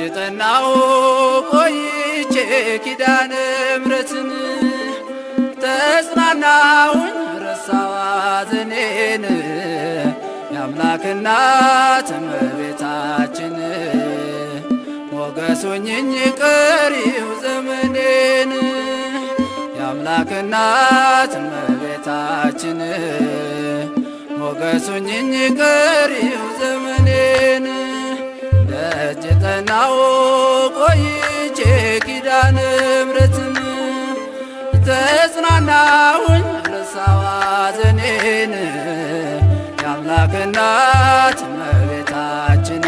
ጠናው ቆይቼ ኪዳነ ምሕረትን ተጽናናሁኝ ረሳሁ ሐዘኔን የአምላክ እናት እመቤታችን ሞገሱኝኝ ቀሪው ዘመኔን የአምላክ እናት እመቤታችን ሞገሱኝኝ ቀሪው ዘመኔን ደጅ ጠናው ቆይቼ ኪዳነ ምሕረትን ተጽናናሁኝ ረሳሁ ሐዘኔን የአምላክ እናት እመቤታችን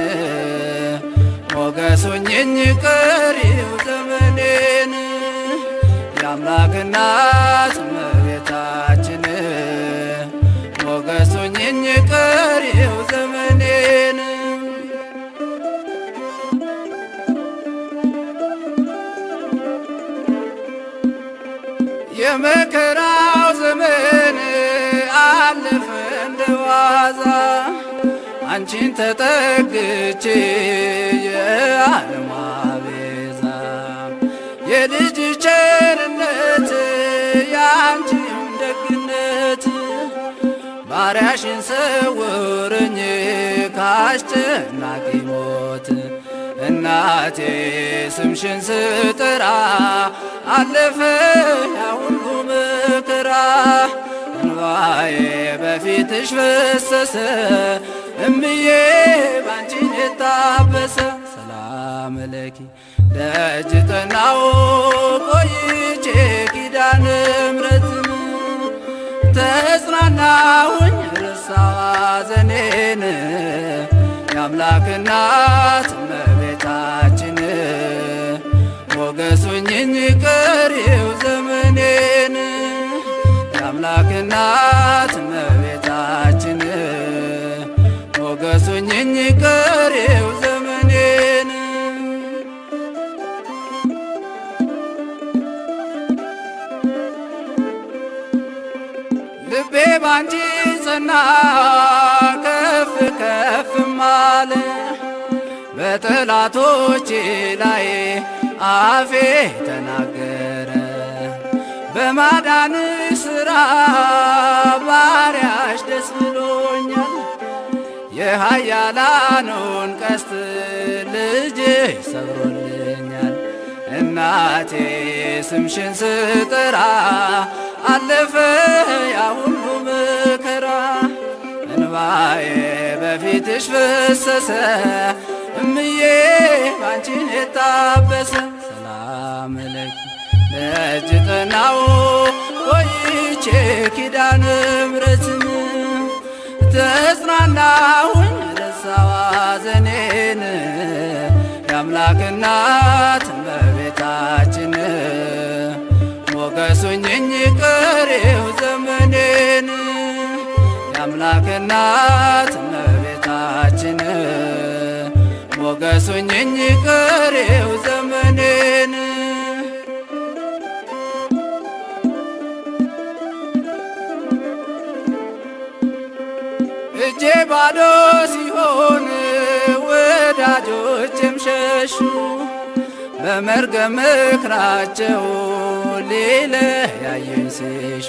ሞገሱኝኝ ቀሪው ዘመኔን የአምላክ እናት እመቤታችን ሞገሱኝኝ ቀሪው ዘመኔን የመከራው ዘመን አለፈ እንደዋዛ አንቺን ተጠግቼ የዓለሟ ቤዛ የልጅ ቸርነት ያንቺም ደግነት ባሪያሽን ሰውረኝ ካስጨናቂ ሞት እናቴ ስምሽን ስጠራ አለፈ ያ ሁሉ መከራ እንባዬ በፊትሽ ፈሰሰ እምዬ ባንቺ የታበሰ ሰላም ለኪ ደጅ ጠናው ቆይቼ ኪዳነ ምሕረትን ተጽናናሁኝ ረሳሁ ሐዘኔን የአምላክ እናት እመቤታችን ሞገሱኝኝ ቀሪው ዘመኔን የአምላክ እናት እመቤታችን ሞገሱኝኝ ቀሪው ዘመኔን ልቤ ባንቺ ጸና ከፍ ከፍ አለ በጠላቶቼ ላይ አፌ ተናገረ በማዳንሽ ሥራ ባሪያሽ ደስ ብሎኛል የኃያላኑን ቀስት ልጅሽ ሰብሮልኛል እናቴ ስምሽን ስጠራ አለፈ ያ ሁሉ መከራ እንባዬ በፊትሽ ፈሰሰ እምዬ ባንቺን የታበሰ ሰላም ለኪ ደጅ ጠናው ቆይቼ ኪዳነ ምሕረትን ተጽናናሁኝ ረሳሁ ሐዘኔን የአምላክ እናት እመቤታችን ሞገሱኝኝ ቀሪው ዘመኔን የአምላክ እናት እመቤታችን ሞገሱኝኝ ቀሪው ዘመኔን እጄ ባዶ ሲሆን ወዳጆቼም ሸሹ በመርገም ምክራቸው ሊለያዩኝ ሲሹ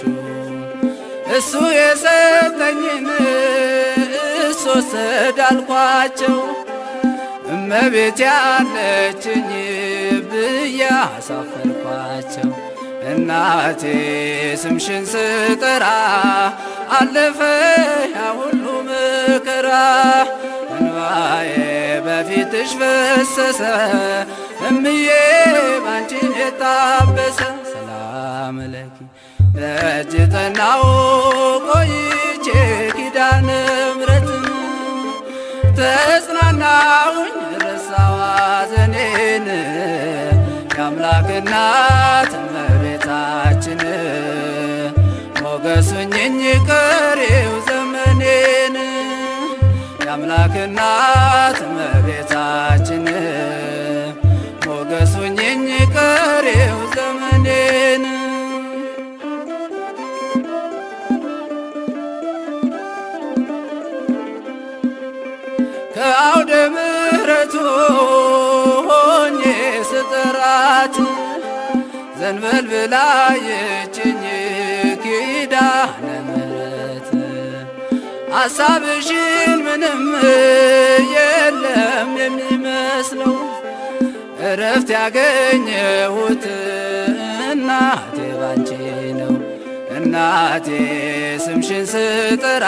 እሱ የሰጠኝን እሱ ወሰደ አልኳቸው እመቤት ያለችኝ ብዬ አሳፈርኳቸው እናቴ ስምሽን ስጠራ አለፈ ያ ሁሉ መከራ እንባዬ በፊትሽ ፈሰሰ እምዬ ባንቺን የታበሰ ሰላም ለኪ ደጅ ጠናው ቆይቼ ኪዳነ ምሕረትን ተጽናናሁኝ ረሳሁ ሐዘኔን የአምላክ እናት እመቤታችን ሞገሱኝኝ ቀሪው ዘመኔን የአምላክ እናት እመቤታችን ሞገሱኝኝ ቀሪው ዘመኔን ከአውደ ምሕረቱ እናት ዘንበል ብላ የችኝ ኪዳነ ምሕረት አሳብሽን ምንም የለም የሚመስለው እረፍት ያገኘሁት እናቴ ባንቺ ነው። እናቴ ስምሽን ስጠራ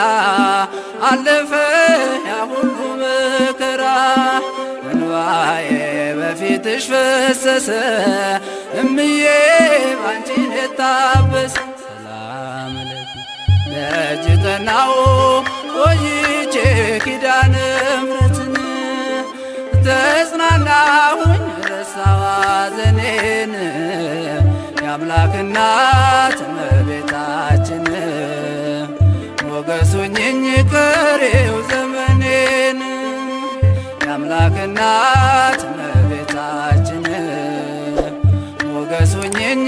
አለፈ ያ ሁሉ መከራ። እንባዬ በፊትሽ ፈሰሰ እምዬ ባንቺ የታበሰ። ሰላም ለኪ ደጅ ጠናው ቆይቼ ኪዳነ ምሕረትን ተጽናናሁኝ ረሳሁ ሐዘኔን የአምላክ እናት እመቤታችን ሞገሱኝኝ ቀሪው ዘመኔን የአምላክ እናት እመቤታችን ሞገሱኝኝ